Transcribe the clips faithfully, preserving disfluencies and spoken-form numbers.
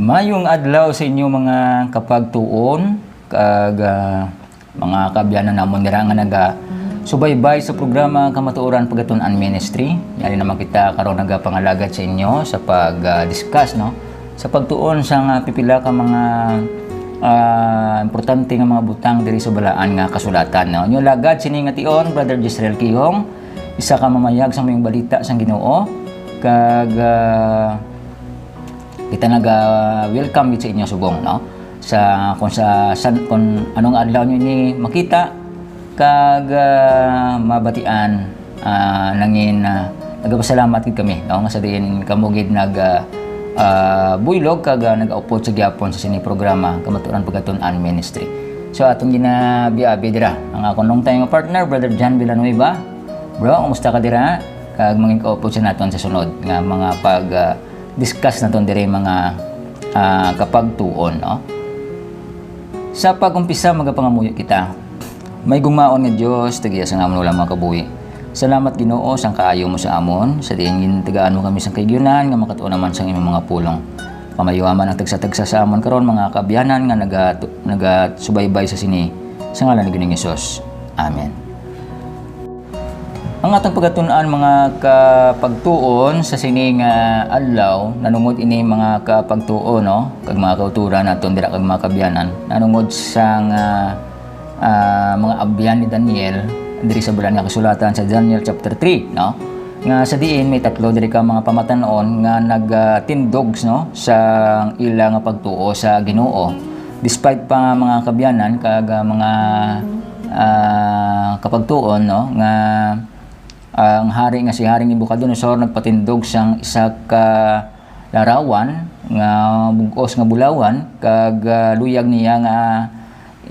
Mayong adlaw sa inyo, mga kapagtuon, kag, ah, mga kaabyanan namon dira nga naga subaybay sa programa Kamatuoran Pagatun-an Ministry. Yari naman kita karon nagapangalagad sa inyo sa pag, ah, discuss, no, sa pagtuon sa nga pipila ka mga, ah, importante nga mga butang diri sa Balaan nga Kasulatan, no. Inyo lagad sini nga tion, Brother Jezreel Quijong, isa ka mamayag sa mayong balita sang Ginoo, kag, ah, kita naga-welcome gid sa inyo subong, no? Sa, kung sa, san, kung anong adlaw nyo ini makita, kag, ah, mabatian, ah, nangin, ah, nagapasalamat gid kami, no? Nga sa diin kamo gid nag, ah, ah, buylog kag, ah, nag-upod sa gyapon sa sini programa, Kamatuoran Pagatun-an Ministry. So, atong ginabiabi dira, ang akong long time partner, Brother John Villanueva. Bro, kumusta ka dira? Kag mangin-upod sa naton sa sunod nga mga pag, ah, discuss naton diri mga, ah, kapagtuon, no? Sa pag-umpisa, magapangamuyo kita. May gugmaon nga Dios, tagiya sa nga amon wala makabuhi. Salamat, Ginoo, sang kaayo mo sa amon, sa diin gintagaan mo kami sang kaigyonan nga makatuon naman sang imong mga pulong. Pamayuha man ang tagsa-tagsa sa amon karon, mga kaabyanan nga naga-, nagasubaybay sa sini, sa ngalan ni Ginoong Hesus. Amen. Ang atong pagatun-an, mga kapagtuon, sa sini nga adlaw, nanungod ini, mga kapagtuon, no, kag mga kauturan naton dira kag mga kaabyanan, nanungod sa nga, ah, mga abyan ni Daniel diri sa Balaan nga Kasulatan sa Daniel chapter three, no, nga sa diin may tatlo diri ka mga pamatan-on nga nagtindog, no, sa ila nga pagtuo sa Ginoo. Despite pa nga mga kaabyanan kag, ah, mga, ah, kapagtuon, no, nga ang hari nga si Haring Nebuchadnezzar nagpatindog sang isa ka larawan nga bug-os nga bulawan, kag, ah, luyag niya nga,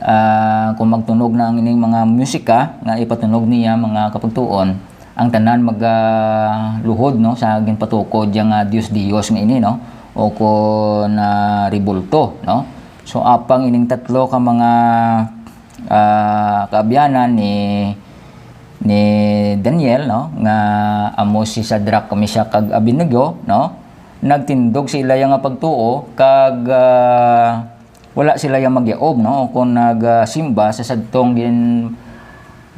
ah, kung magtunog na ang ining mga musika nga ipatunog niya, mga kapagtuon, ang tanan magaluhod, no, sa ginpatukod yang, ah, dios-dios nga ini, no, o kon, ah, rebulto, no. So, apang ining tatlo ka mga, ah, kaabyanan ni, ni Daniel, no, nga amo si Shadrach, Meshach, kag Abednego, no, nagtindog sa ila nga pagtuo, kag, ah, wala sila yang magyaob, no, o kon nagsimba sa sadtong gin-,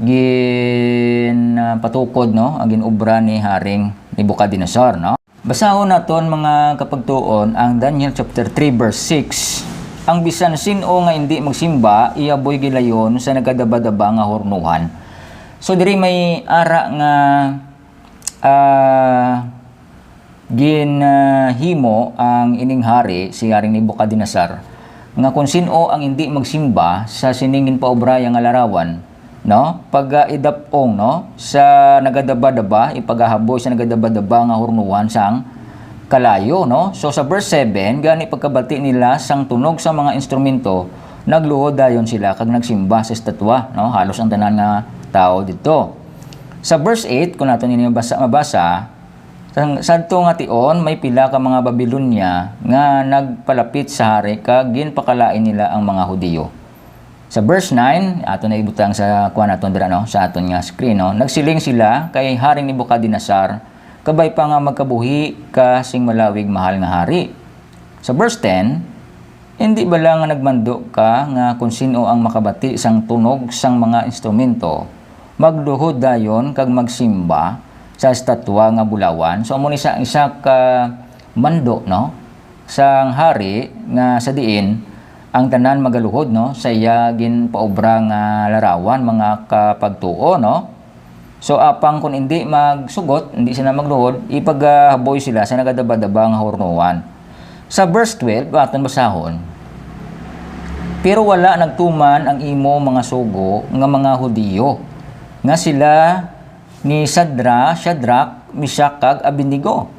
gin, ah, patukod, no, ang gin-obra ni Haring Nebuchadnezzar, no? Basahon naton, mga kapagtuon, ang Daniel chapter three, verse six. Ang bisan sin-o nga indi magsimba, iya boy gilayon sa nagadabadaba nga hurnohan. So, diri may ara nga, ah, ginhimo ang ining hari, si Haring Nebuchadnezzar, nga kon sin-o ang indi magsimba sa sining ginpaobraya nga larawan, no? Pagaidap-ong, no, sa nagadabadaba, ipagahaboy sa nagadabadaba nga hurnohan sang kalayo, no? So, sa verse seven, gani pagkabati nila sang tunog sa mga instrumento, nagluhod dayon sila kag nagsimba sa estatwa, no? Halos ang tanan nga tawo didto. Sa verse eight, kung naton ini mabasa, mabasa, sang, sadto nga tion, may pila ka mga Babilonia nga nagpalapit sa hari kag ginpakalain nila ang mga Hudiyo. Sa verse nine, aton na ibutang sa kuan naton dira, no, sa aton nga screen, no. Nagsiling sila kay Haring Nebuchadnezzar, "Kabay pa nga magkabuhi ka sing malawig mahal nga hari." Sa verse ten, "Indi bala nga nagmando ka nga kon sin-o ang makabati sang tunog sang mga instrumento, magluhod dayon kag magsimba sa estatwa nga bulawan?" So, amo ni sa isa ka mando, no, sang hari nga sa diin ang tanan magaluhod, no, sa iya ginpaobra nga larawan, mga kapagtuo, no? So, apang kon indi magsugot, indi sila magluhod, ipagahaboy sila sa nagadabadaba nga hurnohan. Sa verse twelve, aton basahon, "Pero wala nagtuman ang imo mga sugo nga mga Hudiyo, nga sila ni Sadra-, Shadrach, Meshach, kag Abednego,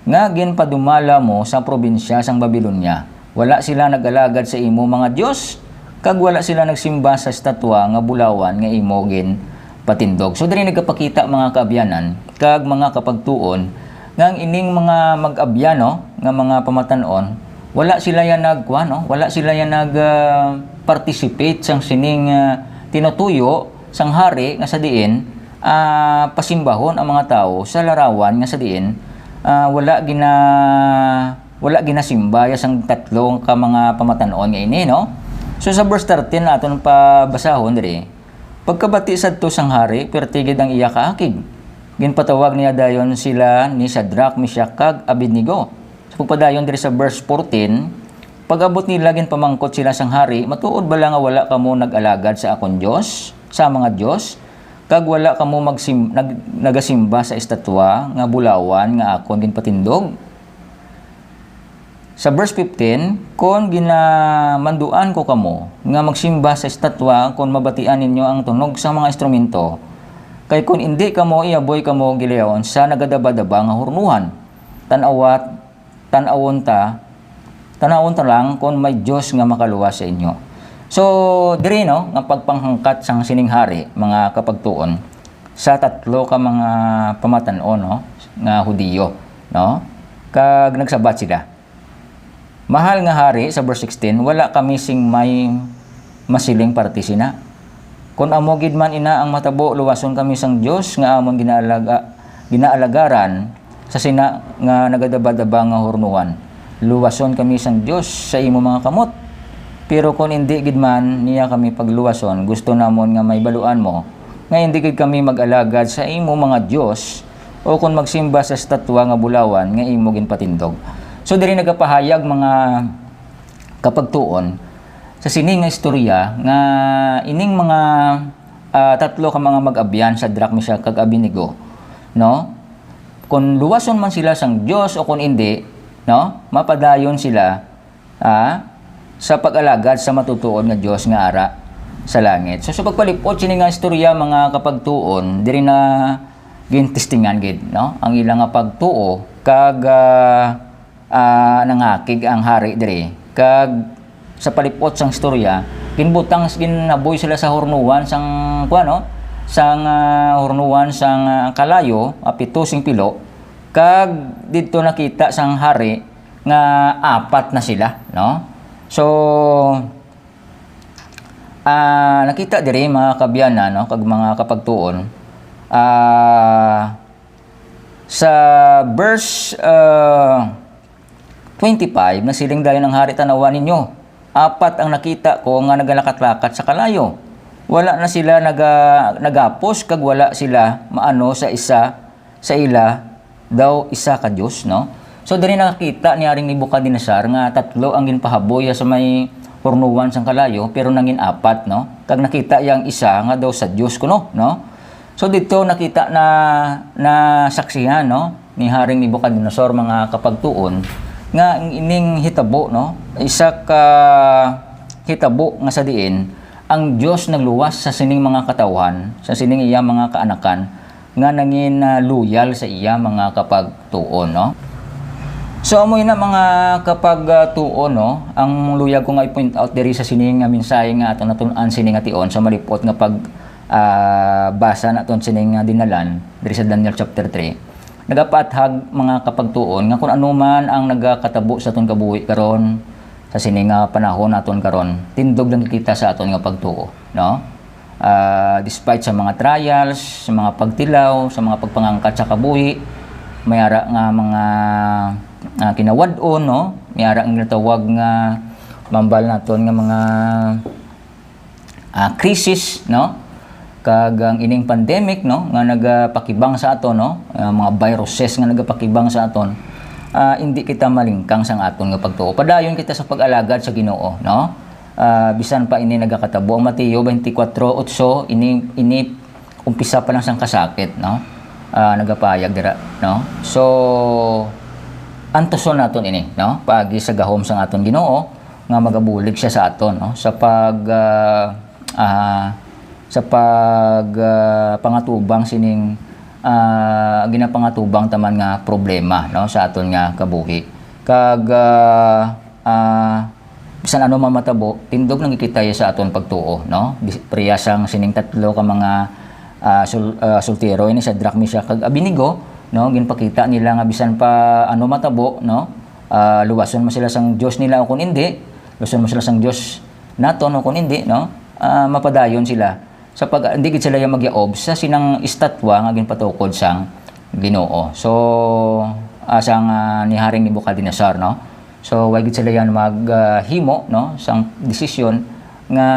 nga ginpadumala mo sa probinsya sang Babilonia. Wala sila nag-alagad sa imo mga dios, kag wala sila nagsimba sa estatwa nga bulawan nga imo ginpatindog." So, diri nagapakita, mga kaabyanan kag mga kapagtuon, nga ang ining mga mag-abyan, no, nga mga pamatan-on, wala sila yan nagkuan, no? Wala sila yan nag, ah, participate sang sining, ah, tinutuyo sang hari nga sa diin, ah, pasimbahon ang mga tawo sa larawan nga sa diin, ah, wala gina-, wala ginasimba ya sang tatlo ka mga pamatan-on nga ini, no? So, sa verse thirteen naton pabasahon diri, pagkabati sadto sang hari, perti gid ang iya kaakig. Ginpatawag niya dayon sila ni Shadrach, Meshach, kag Abednego. Sa pagpadayon diri sa verse fourteen, pag-abot nila, ginpamangkot sila sang hari, "Matuod bala nga wala kamo nag-alagad sa akon Dios, sa mga dios, kag wala kamo magsim-, nag-, nagasimba sa estatwa nga bulawan nga akon ginpatindog?" Sa verse fifteen, "Kon ginamanduan ko kamo nga magsimba sa estatwa, kon mabatian ninyo ang tunog sang mga instrumento, kay kon indi kamo, iaboy kamo gilayon sa nagadabadaba nga hurnohan. Tan-awat, tan-awon ta, tan-awon ta lang kon may Dios nga makaluwas sa inyo." So, diri, no, nga pagpanghangkat sang sining hari, mga kapagtuon, sa tatlo ka mga pamatan-on, no, nga Hudiyo, no? Kag nagsabat sila, "Mahal nga hari," sa verse sixteen, "wala kami sing may masiling parte sina. Kon amo gid man ina ang matabo, luwason kami sang Dios nga amon ginaalaga-, ginaalagaran sa sina nga nagadabadaba nga hurnohan. Luwason kami sang Dios sa imo mga kamot. Pero kon indi gid man niya kami pagluwason, gusto namon nga mahibaluan mo nga indi gid kami mag-alagad sa imo mga dios, o kon magsimba sa estatwa nga bulawan nga imo ginpatindog." So, diri nagapahayag, mga kapagtuon, sa sini nga istorya nga ining mga, ah, tatlo ka mga mag-abyan, Shadrach, Meshach, kag Abednego, no? Kon luwason man sila sang Dios o kon indi, no? Mapadayon sila, ah, sa pag-alagad sa matutuod nga Dios nga ara sa langit. So, sa pagpalipot sini nga istorya, mga kapagtuon, diri na gintestingan gid, no, ang ila nga pagtuo kag, ah, ah, nangakig ang hari diri. Kag sa palipot sang istorya, ginbutang, ginaboy sila sa hurnuan sang, kuwan, no, sang, ah, hurnuan sang, ah, kalayo, ah, pito sing pilo, kag didto nakita sang hari nga apat na sila, no? So, ah, nakita diri, mga kaabyanan, no, kag mga kapagtuon, ah, sa verse, ah, twenty-five, nasiling dayon ang hari, "Tan-awa ninyo, apat ang nakita ko nga nagalakat-lakat sa kalayo. Wala na sila naga-, nagapos, kag wala sila maano sa isa sa ila daw isa ka dios," no? So, diri nakakita ni Haring Nebuchadnezzar nga tatlo ang ginpahaboy sa may hurnuan sang kalayo, pero nangin apat, no? Kag nakita iya ang isa nga daw sa dios kuno, no? So, dito nakita na, nasaksihan, no, ni Haring Nebuchadnezzar, mga kapagtuon, nga ang ining hitabo, no, isa ka hitabo nga sa diin ang Dios nagluwas sa sining mga katawhan, sa sining iya mga kaanakan, nga nangin, ah, loyal sa iya, mga kapagtuon, no? So, amo ina, mga kapagtuon, no, ang luyag ko nga i-point out diri sa sini nga mensahe nga aton natun-an sini nga tion, sa malipot nga pag, ah, basa naton sini nga dinalan diri sa Daniel chapter three. Nagapaathag, mga kapagtuon, nga kun ano man ang nagakatabo sa aton kabuhi karon, sa sini nga panahon naton karon, tindog lang kita sa aton nga pagtuo, no? Ah, despite sa mga trials, sa mga pagtilaw, sa mga pagpangangkat sa kabuhi, may ara nga mga, ah, kinawad-on, no? May ara nga ginatawag nga mambal naton nga mga, ah, krisis, no? Kag ang ining pandemic, no, nga nagapakibang sa aton, no? Ah, mga viruses nga nagapakibang sa aton, ah, indi kita malingkang sang aton nga pagtuo. Padayon kita sa pag-alagad sa Ginoo, no? Ah, bisan pa ini nagakatabo. Ang Mateo twenty-four eight, ini, ini umpisa pa lang sang kasakit, no? Ah, nagapahayag dira, no? So, antuson naton ini, no? Paagi sa gahom sang aton Ginoo nga magabulig siya sa aton, no? Sa pag, ah, ah, sa pag, ah, pangatubang sining, ah, ginapangatubang ta man nga problema, no, sa aton nga kabuhi. Kag, ah, ah, bisan ano man matabo, tindog lang kita sa aton pagtuo, no? Bis-, pareha sang sining tatlo ka mga, ah, sul-, ah, soltero ini, Shadrach, Meshach, kag Abednego, no? Ginpakita nila nga bisan pa ano matabo, no? Ah, luwason man sila sang Dios nila o kon indi, luwason man sila sang Dios naton o kon indi, no? Ah, mapadayon sila sa pag, hindi gid sila yung magyaob sa sinang estatwa nga ginpatukod sang Ginoo. So, ah, sang, ah, ni Haring Nebuchadnezzar, no? So, wala gid sila yan mag, ah, himo, no, sang desisyon nga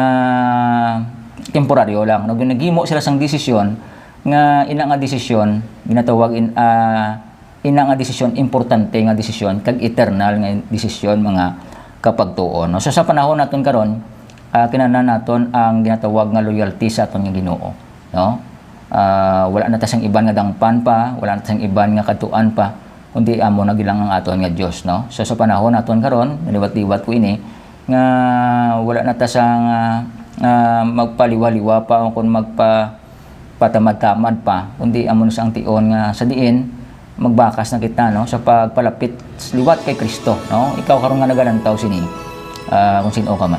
temporaryo lang, no? Naghimo sila sang desisyon nga ina nga desisyon, ginatawag in, ah, ina nga desisyon, importante nga desisyon, kag eternal nga desisyon, mga kapagtuon, no? So, sa panahon naton karon, ah, kinahanglan naton ang ginatawag nga loyalty sa aton nga Ginoo, no? Ah, wala na ta sang iban nga dangpan pa, wala na ta sang iban nga kadtuan pa, kundi amo na gid lang ang aton nga Dios, no? So, sa panahon naton karon, naliwat-liwat ko ini, nga wala na ta sang, ah, ah, magpaliwa-liwa pa o kung magpa-, patamad-tamad pa, kundi amo na sa ang tion nga sa diin magbakas na kita, no, sa pagpalapit liwat kay Kristo, no? Ikaw karon nga nagalantaw sini, ah, kung sin-o ka man,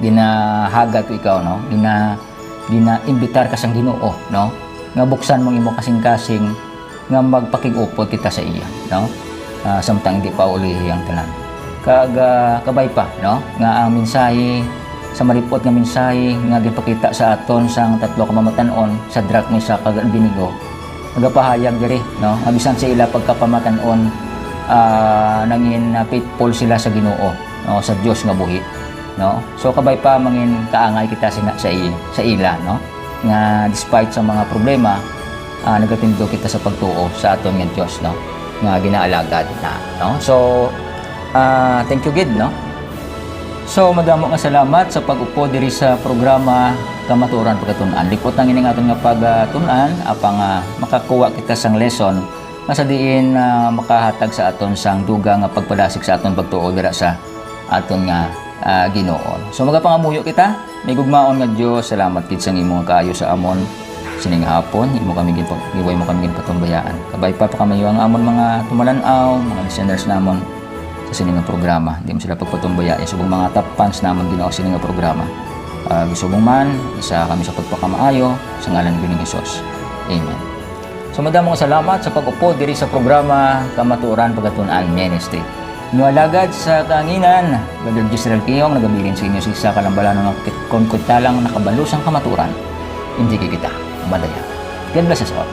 ginahagad ko ikaw, no? Gina-, ginaimbitar ka sang Ginoo, no, nga buksan mo ang imo kasing-kasing nga magpakig-upod kita sa iya, no? Ah, samtang hindi pa ulihi ang tanan. Kag, ah, kabay pa, no, nga ang mensahe sa malipot nga mensahe nga ginpakita sa aton sang tatlo ka pamatan-on, Sadrak, Mesak, kag Abednego, nagapahayag diri, no, nga bisan sa ila pagkapamatan-on, ah, nangin, ah, faithful sila sa Ginoo, no, sa Dios nga buhi, no? So, kabay pa, mangin kaangay kita sa, sa, i-, sa ila, no? Nga despite sa mga problema, ah, nagatindog kita sa pagtuo sa aton nga Dios, no? Nga ginaalagad na, no? So, ah, thank you gid, no? So, madamo nga salamat sa pag-upod diri sa programa Kamatuoran Pagkatun-an. Lipot lang ini nga aton nga pagtun-an, apang, ah, makakuha kita sang lesson nga sa diin, ah, makahatag sa aton sang dugang nga pagpadasig sa aton pagtuo dira sa aton nga, ah, Ginoo. So, magapangamuyo kita. May gugmaon nga Dios, salamat gid sang imo nga kaayo sa amon. Sining hapon, imo kami ginpa-, giway mo kami ginpatumbayaan. Kabay pa, pakamayo ang amon mga tumalan-aw, mga listeners namon sa sini nga programa. Di mo sila pagpatumbayai. Subong mga top fans namon, Ginoo, sini nga programa. Ah, subong man, isa kami sa pagpakamaayo sa ngalan ni Ginoong Jesus. Amen. So, madamo nga salamat sa pag-upod diri sa programa Kamatuoran Pagkatun-an Ministry. Inyo alagad sa kahanginan, Brother Gisrel Kiyong, nagabilin sa inyo sa isa ka lambalanon nga kit-, kon kita lang nakabalo sang kamatuoran, hindi kita madaya. God bless us all.